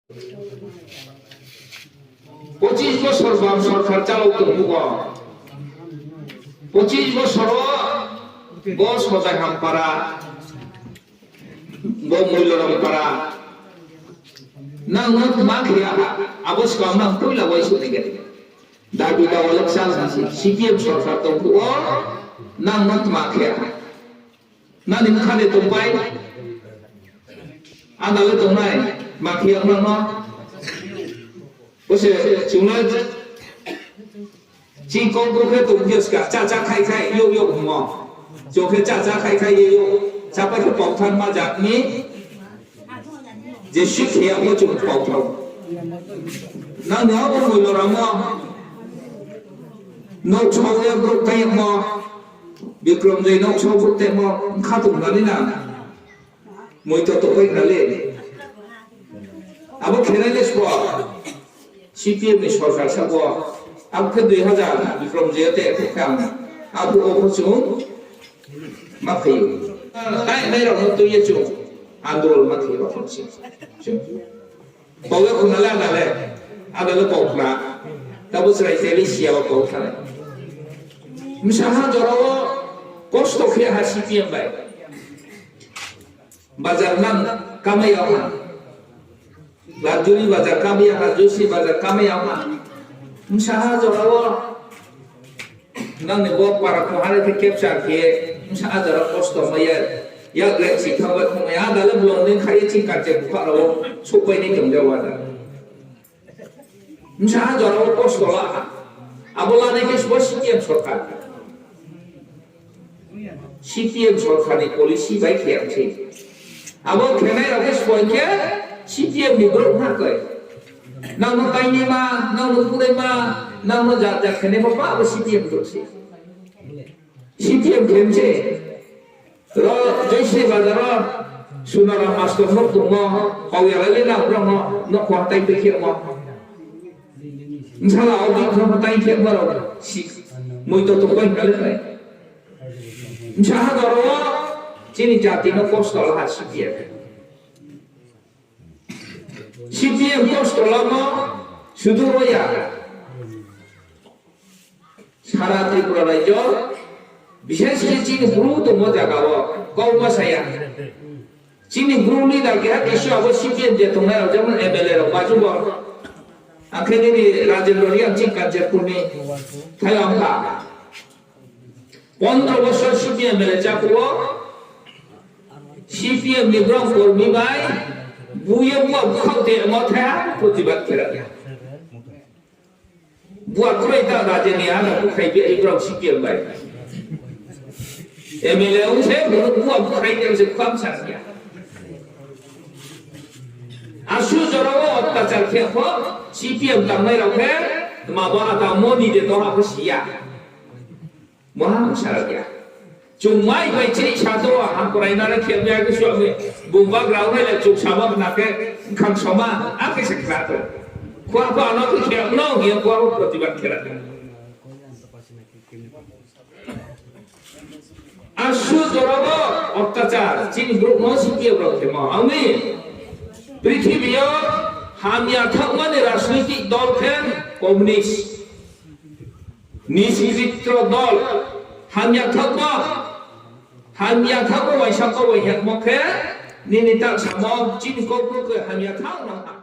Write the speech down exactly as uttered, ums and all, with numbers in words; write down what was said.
Pochis bosor bam sorkar chalao tong phuh wo, pochis bosor wo bo Sojai Hampara, bo Muiloram Para, nang no tma khe ya, abo skang nang poila uaingsouh nai khe. Dabi da election C P M sorkar tong phuh wo, nang no tma khe ya. Nang ni bkha de tongpai. Ada le tongnai, ma khe ya nang no. Bo se chung le, chini kau bru khe tong phi ska, chá chá khai khai, yo yo hingmo. Chung khe chá chá khai khai, yo yo. Chápai khe pau thanng ma jat ni. Je si khe ya pho chung pau thanng. Nang ni abo Muiloram wo nouhsao ye brouh taimo, Bikramjoi nouhsao brouh taimo, bkha tong na le na. Moito tongpai khna le. Abo khenai le sbo. C P M ni sorkar sa bo. Abo khe dui hazar Bikramjoi yo te khe ang. Abo o pho chung ma phai ou. Tai nai rao no tui ye chung andolon ma khe ba pho se. Chung. Pau ya khna le ada le. Ada le pau khna. Tabo chrai tele sia ba pau khna le. Bsa ha jora wo kosto khe ha C P M bai. Bazar nang kamai yag ha. Laduri bazar kamai yag ha, Joyshri bazar kamai yag ha. Bsa ha jora wo nang ni bo para khong ha le khe capture khe, bsa ha jora kosto mai ya. Yak le si thang bai khong ya, ada le blong dei khai ye chini culture bupha rao wo souhpai nai tong ja wa da. Bsa ha jora wo kosto la ha. Abo lanai khe sbo C P M sorkar. C P M sorkar ni policy bai khe ang se. Abo khenai rao khe sbo khe C P M ni brouh ha koi. Nang no tainaima, nang no puraima, nang no ja ja khenai pho ba abo C P M brouh se. C P M khe se. Ro Joyshri bazar wo Sunaram mastor nouh tongmo, kau ya lai le na brao no nouhkhong hatai pai khe mo. Bsala audit no hatai khe mo rao si, moito tongpai hna le nai. Bsa ha jora wo chini jati no kosto la ha C P M. C P M kosto lamo sudu ro ya. Sara Tripura rajyo, bishesh khe chini Bru tongmo zaga wo, kau ma sa ya. Chini Bru leader keha kisu abo C P M je tongnai rao, jemon M L A rao, Bajubon. Akhe nini Rajendra Reang chini Kanchanpur ni, thailam kha. Pondro bosor C P M M L A chá phuh wo, C P M ni brao kormi bai, bu ye bua bukhaoh te mo thaiha protibad khe ra ya. Bua kroi ta raja ni ano bukhaih bi brao C P M bai. M L A ong se, bua bukhaih te se kham sa ya. Asuh jora wo অত্যাচার khe pho, C P M tangnai rao khe, tma bo ata moni de toha pho si ya. Maha sa ya. Chung mai bai chini sa to, hamkrai nare khe ya khe suami, bung bagra ong le chung sama khna khe, kham sama, akhe se khna to. Khua pho ano khe khe no, hing ye khua pho protibad khe ra. Asuh jora wo অত্যাচার, chini brouh no C P M rao khemo. Ang ni prithibi yo hamya thaohma ni rajnitik dol khe communist, নিষ্কৃতি দল, hamya thaohma, hamya thaohma uaisa kau bai hemo khe, nini ta samo, chini Kaubru khe hamya thaoh nang ha.